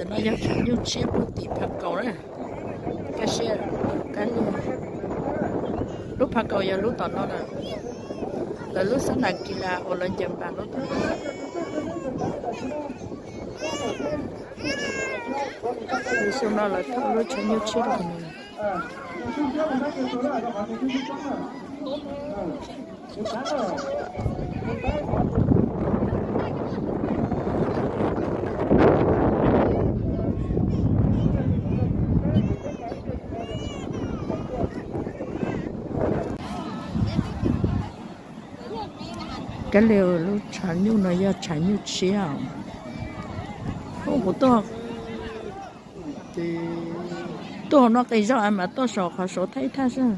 No yog tshav nyuj tshiab puag tim Phav Kaus na. Kaj siab, kab li. Lub Phav Kaus yog lub tom no na. Lawv lub xab nas kis las uas lawv ncaws npas lub tom no. Xyoo no lawv thauj lub tshav nyuj tshiab rau qhov no. Kab li, lub tshav nyuj no yog tshav nyuj tshiab. Kuv tuaj, tuaj hauv no qis zog mas tuaj saum qhov saud thaj ib thaj xwb.